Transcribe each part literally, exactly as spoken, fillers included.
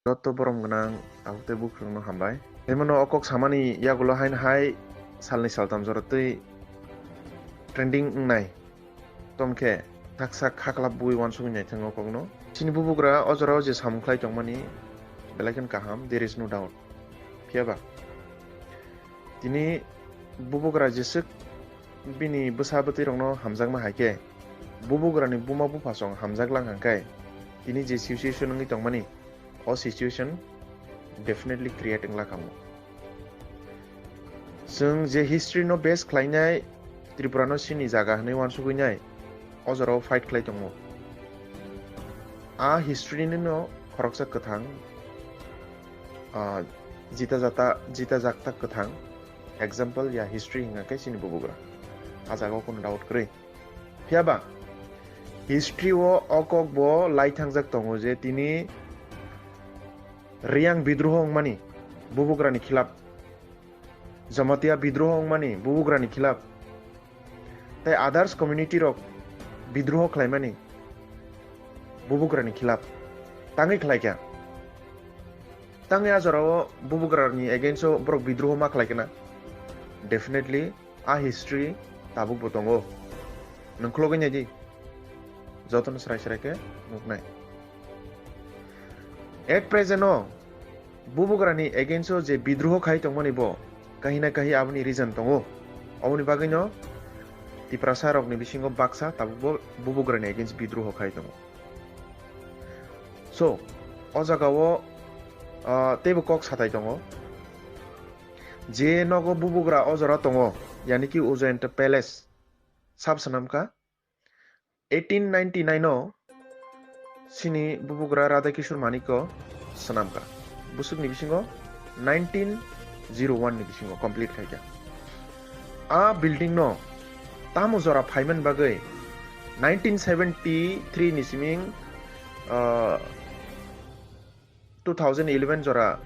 Joto borom gwnang tabuk tei bukhukno hambai. Tei mano o kok samani yagulo haino hai salni saltam jora twi trending wngnai. Tomkhe thaksa khaklap bui uansugwi naithango kokno. Chini bubugra o jorao je samung khlai tongmani belai kheno kaham, there is no doubt. Phiya ba? Tini bubugra jeswk bini bwsa bwtwi rokno hamjakma hai khe, bubugrani buma bupha song hamjak lang hang khe, tini je situation wngwi tongmani, o situation definitely create wngla kamo. Chwng je history no base khlainai, Tripura no chini jaga hwnwi uansugwi nai, o jorao fight khlai tongo. A history ni no khoroksa kwthang, ah, jita jata, jita jakta kwthang example ya history hwnga khe chini bubugra. A jaga o kunu doubt kwrwi. Phiya ba, history o o kok bo lai thangjak tongo je tini Riyang bidroho wngmani bubugrani khilap, Jamatia bidroho wngmani bubugrani khilap, tei others community rok bidroho khlaimani bubugrani khilap tangwi khlaikha. Tangwi a jorao bubugrani against o borok bidroho ma khlaikha na? Definitely a history tabuk bo tongo. Nwng khulogwi naidi, jotono srai srai khe nuknai. At present o bubugrani against o je bidroho khai tongmani bo kahi na kahi aboni reason tongo. Oboni bagwino Tiprasa rokni bisingo baksa tabuk bo bubugrani against bidroho khai tongo. So, o jagao, ah, teibo kok satai tongo. Je nogo bubugra o jora tongo, yani ki Ujayanta Palace, sab swnamkha. Eighteen ninety-nine o chini bubugra Radha Kishore Manikko swnamkha. Bwswkni bisingo nineteen zero one ni bisingo complete khaikha. A building no tamo jora phaiman bagwi nineteen seventy-three ni siming, ah, two thousand eleven jora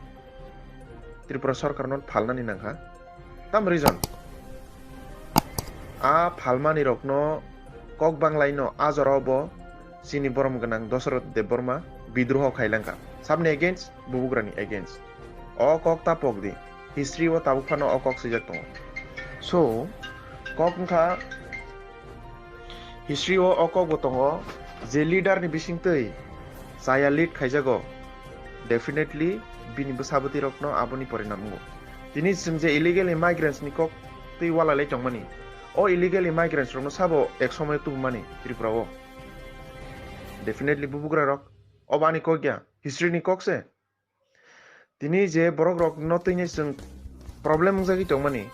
Tripura sorkarno phalnani nangkha. Tam reason? A phalmani rokno kok banglaino a jorao bo chini borom gwnang Dosoroth Debbarma bidroho khailangkha. Sabni against, bubugrani against. O kok ta pokdi. History o tabuk phano o kok swijak tongo. So, kok wngkha History o o kok bo tongo, je leader ni bisingtwi chaya lead khaijago, definitely bini bwsa bwtwi rokno aboni porinam wngo. Tini chwng je illegal immigrants ni kok twi walai lai tongmani, o illegal immigrants rokno sabo ek somoy tubumani Tripura o? Definitely bubugra rok. Obo ani kok ya, history ni kok se. Tini je borok rok no tini chwng problem wngjagwi tongmani,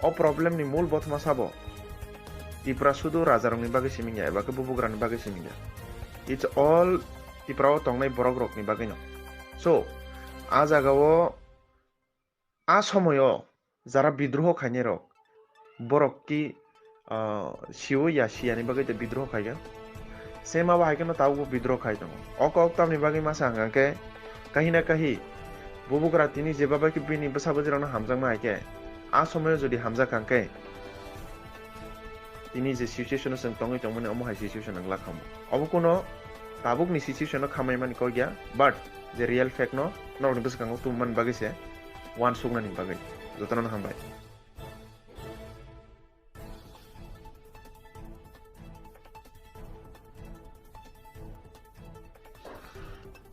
o problem ni mul bothoma sabo Tipra sudu raja rokni bagwi simingya eba khe bubugrani bagwi simingya. It's all Tipra o tongnai borok rokni bagwino. So, a jaga o, a somoyo jara bidroho khainai rok, borok ki, ah, siyo ya siyani bagwi tei bidroho khaikha. Same abo hai kheno tabukbo bidroho khai tongo. O kok tamni bagwi masa hwnkha khe kahi na kahi bubugra tini jeba bai khe bini bwsa bwjwrangno hamjakma hai khe, a somoyo jodi hamjak hwnkha khe tini je situation o chwng tongwi tongmani omo hai situation wngla khamu. Obo kuno tabukni situation o khamai mani kok ya, but je real fact no norokni bwskango tubumani bagwi se uansuknani bagwi. Jotono hambai.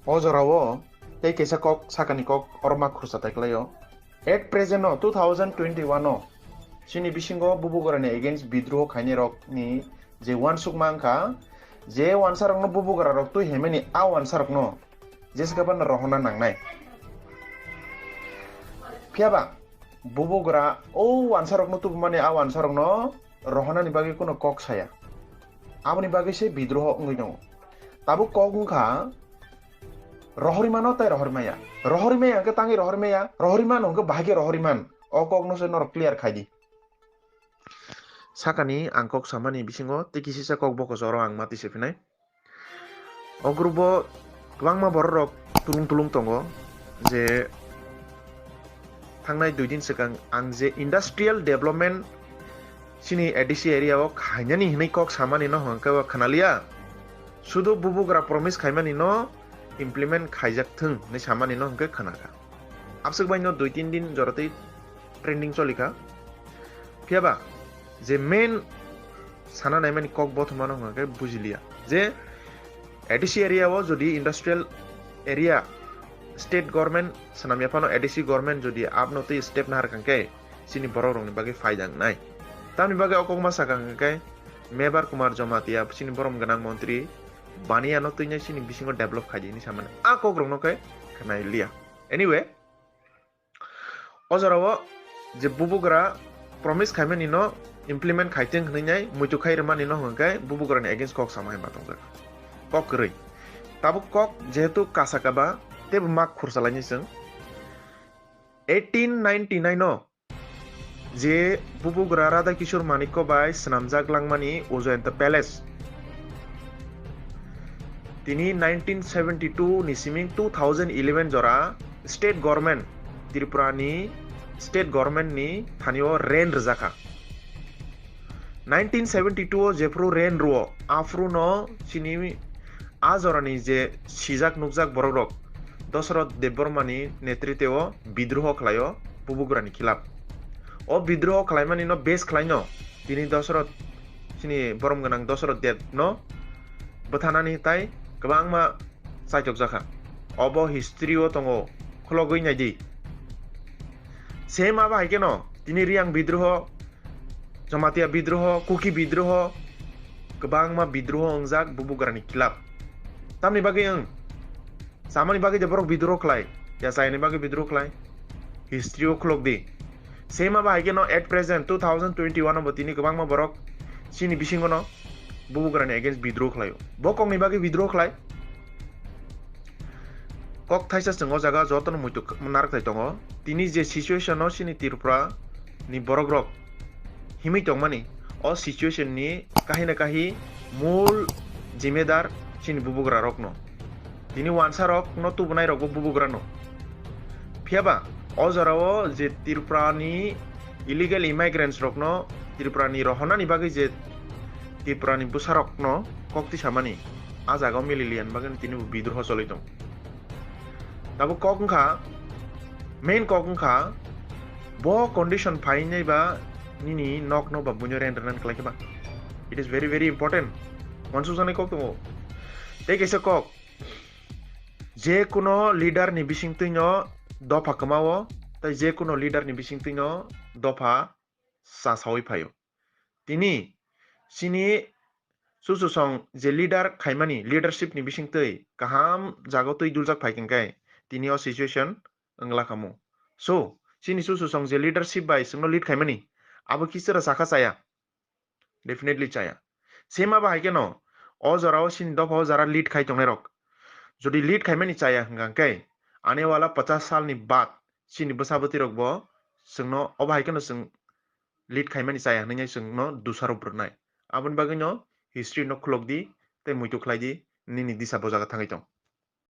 O jorao tei kaisa kok sakani kok oro ma khursa tai klaio. At present o two thousand twenty-one o chini bisingo bubugrani against bidroho khainai rok ni je uansukma wngkha, je uansa rokno bubugra rok twi hemani a uansa rokno jesa khe bano rohorna nangnai. Phiya ba bubugra o uansa rokno tubumani a uansa rokno rohornani bagwi kuno kok saya. Aboni bagwi se bidroho wngwi tongo. Tabuk kok wngkha rohorwi mano tei rohorwi maya. Rohorwi maya hwnkhe tangwi rohorwi maya, rohorwi mano hwnkhe bahai khe rohorwi man. O kokno se norok clear khai di. Sakani ang kok samani bisingo tei kisisa kok bokoso oro ang mati se phinai. O group o kwbangma borok rok tulung tulung tongo je thangnai dui din swkang ang je industrial development chini A D C area o khainani hinwi kok samani no hwnkhe o khwnaliya. Sudu bubugra promise khaimani no implement khaijak thung hinwi samani no hwnkhe khwnakha. Abswk bai no dui tin din joratwi trending cholikha. Phiyaba je main sana naimani kok bothoma no hwnkhe bujiliya je A D C area o jodi industrial area state government swnamya phano A D C government jodi abno twi step nahar kangkhe chini borok rokni bagwi phaida wngnai. Tamni bagwi o kokma sakha hwnkhe Mebar Kumar Jamatia chini borom gwnang montri baniya no twinai chini bisingo develop khaidi hinwi samani a kok rokno khe khwnai liya. Anyway, o jorao je bubugra promise khaimani no implement khaiteng hinwi nai muitu khai rwmani no hwnkhe bubugrani against kok sama hai ma tongjak. Kok kwrwi. Tabuk kok jehetu kasaka ba tebo mak khursa laini chwng. Eighteen ninety-nine o je bubugra Radha Kishore Manikya bai swnamjak langmani Ujayanta Palace. Tini nineteen seventy-two ni siming two thousand eleven jora state government, Tripura ni state government ni thani o rain rwjakha. Nineteen seventy-two o jephru rain rwo, aphru no chini a jorani je sijak nukjak borok rok Dosroth Debbarma ni netritwe o bidroho khlai o bubugra ni khilap. O bidroho khlaimani no base khlai no tini Dosroth chini borom gwnang Dosroth Deb no bwthanani tai kwbangma chaitok jakha. Obo history o tongo, khulogwi naidi. Same abo hai kheno tini Riyang bidroho, Jamatia bidroho, Kuki bidroho, kwbangma bidroho wngjak bubugrani khilap. Tamni bagwi wng, samani bagwi je borok bidroho khlai, ya chaini bagwi bidroho khlai, history o khulok di. Same abo hai kheno at present two thousand twenty-one o bo tini kwbangma borok chini bisingo no bubugrani against bidroho khlaio. Bo kokni bagwi bidroho khlai. Kok thaisa chwng o jaga jotono muitu k-, narwkthai tongo. Tini je situation o chini Tripura ni borok rok himwi tongmani, o situation ni kahi na kahi mul jimedar chini bubugra rokno. Tini wansa rokno tubunai rokbo bubugrano. Phiyaba o jorao je Tripura ni illegal immigrants rokno Tripura ni rohonani bagwi je Tripura ni bwsa rokno kok tisamani a jaga o mililiani bagwi tini bo bidroho choloi tong. Tabuk kok wngkha, main kok wngkha, bo condition phainai ba nini nokno ba buino rent rwna kwlai khe ba. It is very, very important. Wansukjaknai kok tongo. Tei kaisa kok, je kuno leader ni bisingtwi no dopha kwmao, tei je kuno leader ni bisingtwi no dopha cha sawi phaio. Tini chini chuchusong je leader khaimani, leadership ni bisingtwi kaham jaga twi duljak phai khe tini o situation wngla khamu. So, chini chuchusong je leadership bai chwngno lead khaimani, abo kichwra chakha chaya? Definitely chaya. Same abo hai kheno, o jorao chini dopha o jara lead khai tongnai rok. Jodi lead khaimani chaya hwnkha khe, ane wala pachas salni baad chini bwsa bwtwi rokbo chwngno obo hai kheno chwng lead khaimani chaya hwnwi chwngno dusarop rwnai. Aboni bagwino history no khulok di tei muitu khlai di, nini disa bo jaga thangwi tong.